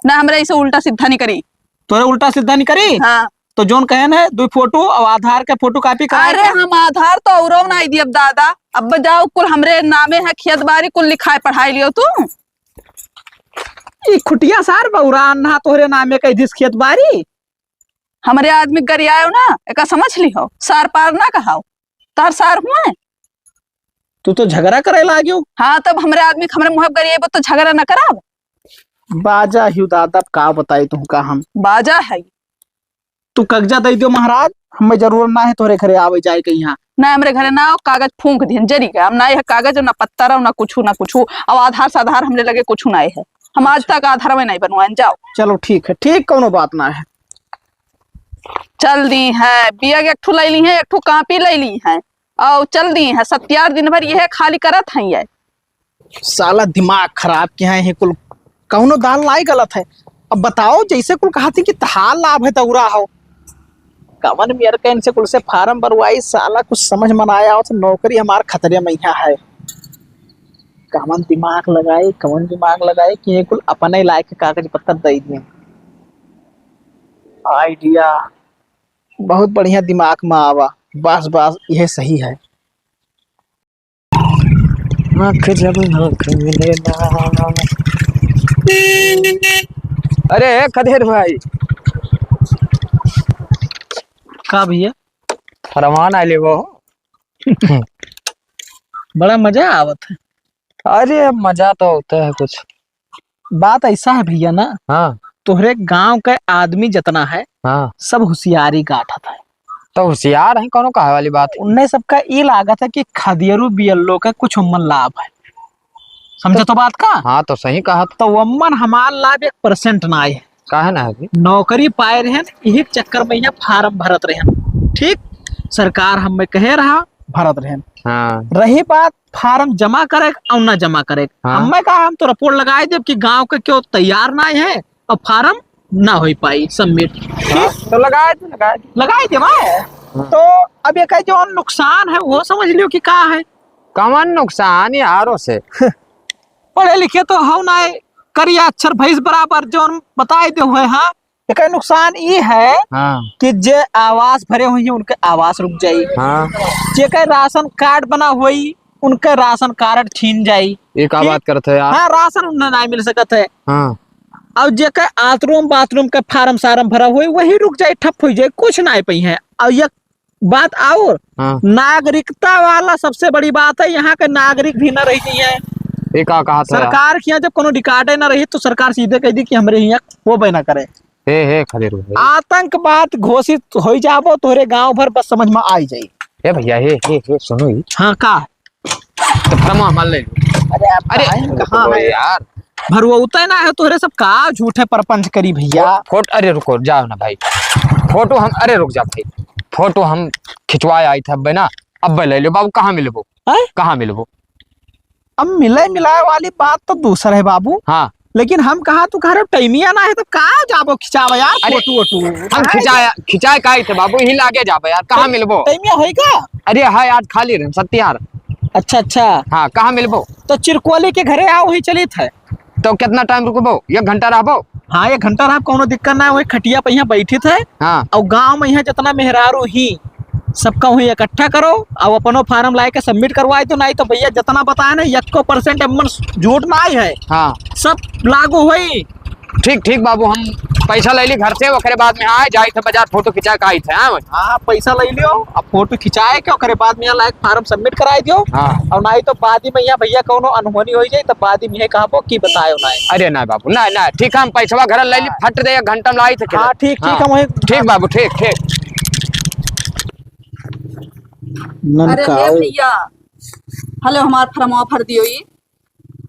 ना हमरे ऐसे उल्टा सीधा नहीं करी। तोरे उल्टा सीधा नहीं करी? हाँ। तो जोन कहन है, दो फोटो और आधार के फोटो कॉपी कराए अरे, के। हम आधार तो औरो नहीं दियब दादा, अब जाओ, कुल हमरे नामे है, खेत बारी कुल लिखाए पढ़ाई लियो तू। ई खुटिया सार बौरा अन्हा तोहरे नामे कह दिस खेत बारी। हमरे आदमी गरियायो ना, एका समझ लिहो, सार पार ना कहाओ। तार सार हुए? तू तो झगड़ा करे लाग्यो। हाँ, तब हमरे आदमी के हमरे मुँह गरियाबो तो झगड़ा न कराब। बाजा हिउ दादा, का बताई तुमका हम। बाजा है। तू कागजा दे दियो महाराज, हमें जरूरत ना है तोहरे घरे आवे जाए के यहाँ। ना, हमरे घरे ना आओ, कागज फूंक दिहन, जरी गए। हम ना है कागज, ना पत्तर, ना कुछ, ना कुछ। अब आधार साधार हमरे लगे कुछ ना है। हम आज अच्छा। तक आधार में नहीं बनवाएन, जाओ। चलो ठीक है, ठीक, कौनो बात ना है। चल दी है, बिया के एक ठो ले ली है, एक ठो कापी ले ली है, और चल दी है। सत्यार दिन भर यह खाली करत हैं ये। साला दिमाग खराब किया है कुल, कौनो दाल लाई गलत है। अब बताओ, जैसे कुल कहा थी कि तहार लाभ है दौरा हो, कवन मेर के इनसे कुल से फार्म भरवाई, साला कुछ समझ में ना आया हो, तो नौकरी हमार खतरे में यहाँ है। कवन दिमाग लगाई, कवन दिमाग लगाई कि ये कुल अपने लायक कागज पत्तर दे दिए। आइडिया बहुत बढ़िया दिमाग में आवा, बस, बस, यह सही है। आँख जब आँख मिले ना। अरे, ए खदेर भाई। का भैया? फरमान आइले वो। बड़ा मजा आवत है। अरे, मजा तो होता है कुछ। बात ऐसा है भैया ना, हाँ। तोहरे गांव के आदमी जितना है, हाँ। सब होशियारी गांठत है। तो होशियार है, कौनो कहे वाली बात है? उन्हें सबका ई लागत है कि खदेरू बियल्लो का कुछ उम्मन लाभ है। समझे तो, तो बात का? हाँ, तो सही कहा। तो उम्मन हमार लाभ एक percent ना आए है। काहे ना है जी? नौकरी पाए रहन, यही चक्कर में यहाँ फार्म भरत रहन। ठीक, सरकार हमें कहे रहा, भरत रहन। हाँ। रही बात फार्म जमा करे और ना जमा करे, हाँ। हमें कहा, हम तो रिपोर्ट लगाए देब कि गांव के क्यों तैयार ना है और फार्म ना हो पाई सबमिट। हाँ, तो लगाए दे, लगाए दे। लगाए दे भाई। हाँ। तो अब ये कहे जो नुकसान है वो समझ लियो कि का है। कवन नुकसान यारो से? पढ़े लिखे तो हो ना, करिया अक्षर भैंस बराबर जो बताए दे हुए। हाँ, एकर नुकसान ई है हाँ। कि जे आवास भरे हुए हैं, उनके आवास रुक जाई। हाँ। जेकर राशन कार्ड बना हुई, उनके राशन कार्ड छीन जाई। ये का ठीक? बात करत है यार? हाँ, राशन उन्हें ना मिल सकत है। हाँ। और जेकर आतरूम बाथरूम के फार्म सार्म भरा हुई, वही रुक जाई, ठप हो जाई, कुछ ना पाई है। और ये बात और हाँ। नागरिकता वाला सबसे बड़ी बात है, यहाँ के नागरिक भी ना रह गई है। ये का कहा था यार? सरकार के यहाँ जब कोनो रिकॉर्डे ना रही तो सरकार सीधे कह दी कि हमरे यहाँ वो बना करे। हे, हे, खदेरू, हे। आतंकवाद घोषित हो जाबो, तोहरे गांव भर बस समझ में आई जाई। ए भैया, हे, हे, हे, सुनो ही। हाँ, का? तो फरमा हमार ले लो। अरे, आप अरे, कहाँ हैं, रुको कहाँ है? यार। भरवउते ना है, तोहरे सब का झूठे प्रपंच करी भैया। फोट-, अरे, रुको, जाओ ना भाई। फोटो हम, अरे, रुक जा भाई। फोटो हम खिंचवाए आई थे, अब्बे ना, अब्बे ले लो बाबू, कहाँ मिलबो? हैं? कहाँ मिलबो? अब मिले मिलाए वाली बात तो दूसर है बाबू। हाँ। लेकिन हम कहा तू कह रहे हो, टाइमिया ना है तो का जाबो खिंचावा यार, अरे, फोटो वोटो? हम हैं? खिंचाया, खिंचाए का ही थे बाबू, यही लागे जाबे यार, कहाँ टाइम-, मिलबो? टाइमिया होई का? अरे है, आज खाली रहन, सत्यार। अच्छा, अच्छा। हाँ, कहाँ मिलबो? तो चिरकोली के घरे आओ, वहीं चलित है। तो कितना टाइम रुकबो? एक घंटा रहबो? हाँ, एक घंटा रहब, कौनो दिक्कत ना है, वही खटिया पे यहाँ बैठित है। हाँ। और गाँव में यहाँ जितना मेहरारू ही, सबका वहीं इकट्ठा करो और अपनो फार्म लाए के सबमिट करवाए दो, नहीं तो भैया जितना बताए ना, एको परसेंट एमन झूठ ना है। हाँ। सब लागू होई। ठीक, ठीक बाबू, हम पैसा ले ली घर से, ओकरे बाद में आए, जाइत है बाजार, फोटो खिंचा के आइत है, हाँ भाई। हाँ, पैसा ले लियो, अब फोटो खिंचाए के ओकरे बाद में यहाँ लायक फार्म सबमिट कराए दियो। हाँ। और नहीं तो बाद में यहाँ भैया कौनो अनहोनी हो जाए, तो बाद में यह कहबो कि बतायो ना। अरे ना बाबू, ना, ना, ठीक है, हम पैसवा घर ले ली, हाँ। फट दे, एक घंटा में लाइत है, हाँ, ठीक, ठीक, हाँ। हम वहीं ठीक बाबू, ठीक, ठीक। अरे ननकाऊ। भैया, हेलो, हमार फरमवा भर दियो ई।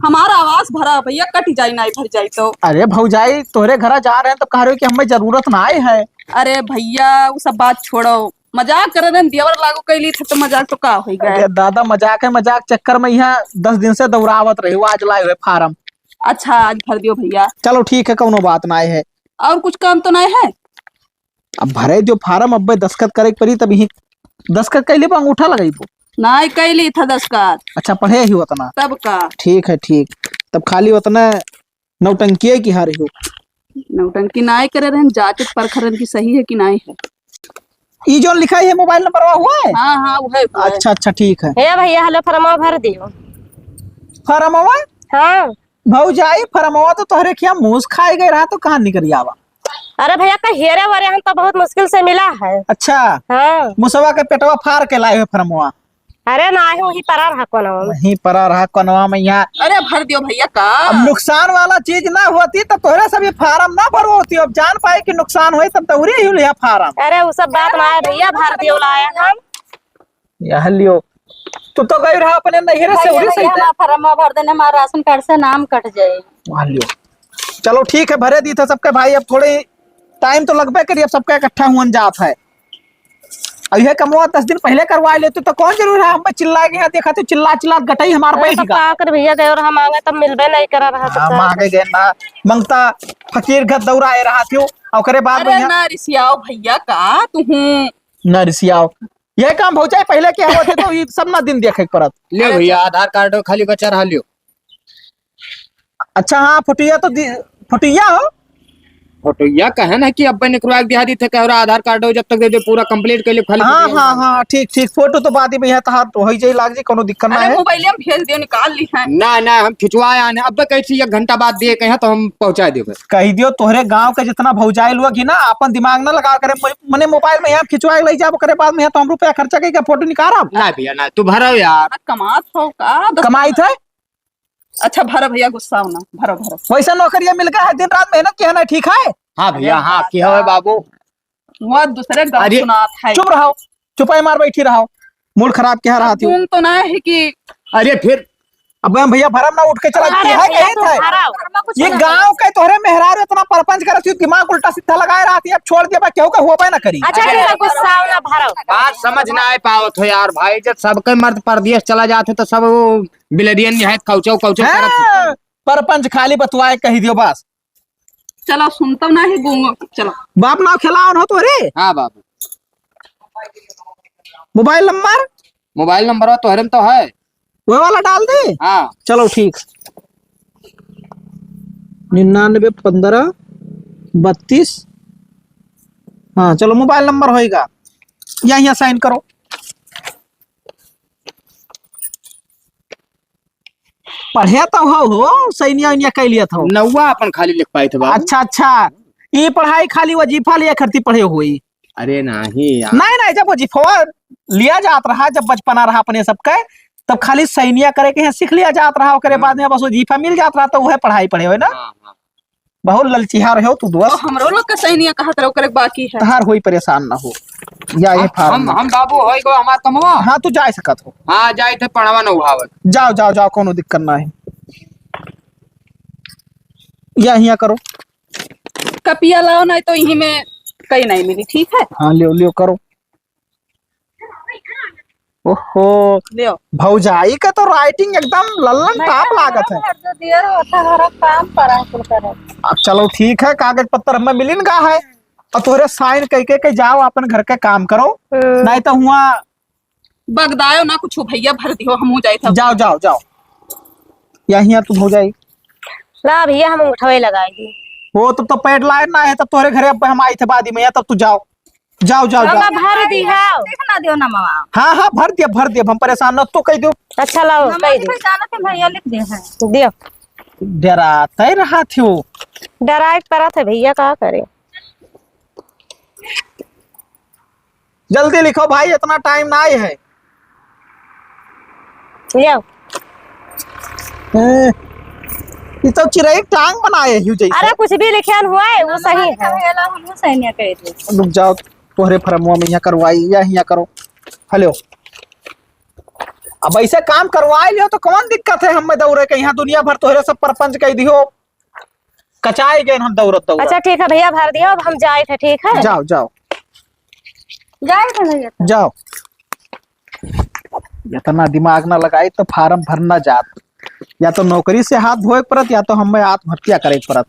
हमार आवास भरा भैया, कट जाई, नाई भर जाई तो। अरे भौजाई, तोहरे घरा जा रहे हैं तो कह रहे हो कि हमें जरूरत ना आए है। अरे भैया, वो सब बात छोड़ो, मजाक कर रहे हैं, देवर लागू कैली थे तो मजाक तो का होई गए। अरे दादा, मजाक है, मजाक चक्कर में यहाँ दस दिन से दौड़ावत रहे हो, आज लाए हुए फार्म। अच्छा, आज भर दियो भैया। चलो ठीक है, कौनो बात ना आए है। और कुछ काम तो नहीं है? अब भरे जो फार्म, अब्बे दस्तखत करे के पड़ी, तब यही दस्तखत कैले पर अंगूठा लगाई बो। नाई कैली था दस्तखत। अच्छा, पढ़े ही उतना। तब का? ठीक है, ठीक। तब खाली उतना नौटंकी है कि हारे हो? नौटंकी नाई करे रहन, जांच परख रहन कि सही है कि नाई है। ई जो लिखा है मोबाइल नंबर हुआ है? हाँ, हाँ, वो है, वो है। अच्छा, अच्छा, ठीक है। हे भैया, हेलो, फरमवा भर दियो। फरमवा? हाँ। भौजाई, फरमवा तो तोहरे खिया मूस खाए गए रहा, तो कहाँ निकल आवा? अरे भैया, का हेरे वरे हम तो बहुत मुश्किल से मिला है। अच्छा। हाँ। मुसवा के पेटवा फार के लाए हो फरमवा? अरे ना, वही परा रहा कोनवा में। वहीं परा रहा कोनवा में यहाँ। अरे भर दियो भैया का। अब नुकसान वाला चीज ना होती तो तोहरे सब ये फार्म ना भरवती। अब जान पाए कि नुकसान होई तब दौड़े ही लिया फार्म। अरे वो सब बात ना है भैया, भर दियो लाया हम। यह लियो, तू तो गई रहा अपने नैहरे से, भैया, उड़ी से भैया, इधर। हमारा फॉर्म भर देने, हमारा राशन कार्ड से नाम कट जाए। वहाँ लियो। चलो ठीक है, भरे दी था सबके भाई, अब थोड़े टाइम तो लगबे करी, अब सबका इकट्ठा हुअन जात है। अब यह कमवा दस दिन पहले करवा लेते तो कौन जरूर है, हम पे चिल्ला के यहाँ देखा तो चिल्ला चिल्ला गटई हमार अरे बैठ तो गया। का कर भैया, गए और हम मांगे तब मिलबे नहीं करा रहा हाँ, था। मांगे गए ना, मंगता फकीर घर दौरा आए रहा थियो, और ओकरे बाद अरे भैया ना रिसियाओ भैया का तू हूँ। ना रिसियाओ, यह काम भौजाई पहले के होत है तो ई सब ना दिन देखे के पड़त। ले अरे भैया, अच्छा। आधार कार्ड खाली बचा रहा लियो। अच्छा, हाँ, फोटोया तो दि-, फोटोया हो? फोटोया कहे ना कि अब निकलवा के दिहा दी थे, कह रहा आधार कार्ड हो जब तक दे दे, पूरा कंप्लीट कर ले, खाली हाँ, फोटोया हाँ, हाँ, ठीक, ठीक, फोटो तो बाद में यहाँ तहार तो हो ही जाई, लाग जी, कोनो दिक्कत ना अरे है। मोबाइल में भेज दियो, निकाल ली है। ना, ना, हम खिंचवाए आने, अब कैसे एक घंटा बाद दिए कहे तो हम पहुँचा देबे। कही दियो, तोहरे गाँव के जितना भौजाई लोग ही ना, अपन दिमाग ना लगा करे, मो-, मने मोबाइल में यहाँ खिंचवा के ले जाब, ओकरे बाद में यहाँ तो हम रुपया खर्चा करके फोटो निकालब। ना भैया, ना, तू भरो यार। कमात हो का? दस कमाई थे? अच्छा, भरो भैया, गुस्सा हो ना, भरो, भरो। वैसा नौकरिया मिल गया है, दिन रात मेहनत किया ना, ठीक है? हाँ भैया, अरे हाँ, बाबा। क्या है बाबू? वो दूसरे गाँव अरे, सुनात है। चुप रहो, चुपाई मार बैठी रहो, मूड खराब क्या रहा अब थी? तुम तो ना है कि अरे फिर अब हम भैया भरम ना उठ के चला अरे गया है, भैया, कहीं तू था। भराओ। ये गाँव के तोहरे मेहरारू इतना परपंच करत थी, दिमाग उल्टा सीधा लगाए रहा थी, अब छोड़ दिया, बा केहू का हुआ ना करी। अच्छा, ठीक है, गुस्सा हो ना, भराओ। बात समझ ना आए पावत हो यार भाई, जब सबके मर्द परदेश चला जाते तो सब वो बिलरियन निहायत कौचो कौचो करत हाँ, होते। परपंच खाली बतुआए कही दियो बस। चलो, सुनतो ना है गूंगो, चलो। बाप नाव खेलावन हो तोहरे? हाँ बाबू। Mobile number? मोबाइल नंबर तोहरे में तो है। वो वाला डाल दे? हाँ। चलो ठीक। निन्यानवे पन्द्रह बत्तीस। हाँ, चलो, मोबाइल नंबर होएगा। यहाँ, यहाँ साइन करो। पढ़े तो हो, हो, सैनिया उनिया कह लिया था। नौवा अपन खाली लिख पाए थे बाबू। अच्छा, अच्छा, ये पढ़ाई खाली वजीफा लिया करती पढ़े हुई। अरे नहीं यार। नहीं, नहीं, जब वजीफा लिया जात रहा, जब बचपना रहा अपने सबके, तब खाली सैनिया करे के यहाँ सीख लिया जात रहा, ओकरे बाद में बस वजीफा मिल जात रहा, तो वह पढ़ाई पढ़े हुए ना। हाँ, हाँ। बहुत ललचिहार हो तू दोस्त। तो हमरो लोग का सही नहीं कहत रहो, करे बाकी है। तहार होई, परेशान ना हो। या ये हम, फार्म हम, में। हम बाबू होई गो हमार कमवा। हाँ, तू जा सकत हो। हाँ, जाए थे पढ़वा न उठावत। जाओ, जाओ, जाओ, कोनो दिक्कत ना है। या हिया करो। कपिया लाओ, नहीं तो यहीं में कहीं नहीं मिली, ठीक है? हाँ, लियो, लियो, करो। ओहो, लियो। भौजाई का तो राइटिंग एकदम लल्लन टाप लागत है। जो दियर होता है, हर काम पड़ा कुल करे। अब चलो ठीक है, कागज पत्तर हमें मिलिन गा है, और तोहरे साइन कह के, के जाओ अपन घर के काम करो, हम्म। नहीं तो हुआ बगदायो ना कुछ भैया, भर दियो, हम हो जाई था। जाओ, जाओ, जाओ। या हियाँ तू हो जाई। ला भैया, हम उठवे लगाई दी। वो तब तो पैड लाए ना है, तब तोहरे घरे अब हम आई थे बाद में, या तब तू जाओ। जाओ, जाओ, जाओ। भर दी है। देख ना दियो ना मामा। हाँ, हाँ, भर दिया, भर दिया, हम परेशान न तो कह दो। अच्छा, लाओ, मामा कह जी दो। भाई जाना थे भैया लिख दे हैं। दियो। डराते रहा थी वो। डराए के परत है भैया, का करे? जल्दी लिखो भाई, इतना टाइम ना आए है। लियो। ए, ये तो चिरई टांग बनाए हूँ जैसे। अरे कुछ भी लिखे हुआ है, वो सही है। हम सही नहीं कह दे। रुक जाओ, तोहरे फरमुआ में यहाँ करवाई या यहाँ करो। हेलो, अब ऐसे काम करवाए लियो तो कौन दिक्कत है? हमें दौड़े के यहाँ दुनिया भर तोहरे सब परपंच कह दियो। कचाए गए हम दौड़त दौड़त। अच्छा ठीक है भैया, भर दियो, अब हम जाए थे, ठीक है? जाओ, जाओ। जाए थे भैया। जाओ। इतना दिमाग ना लगाई तो फार्म भरना जात, या तो नौकरी से हाथ धोए के पड़त, या तो हमें आत्महत्या करे के पड़त।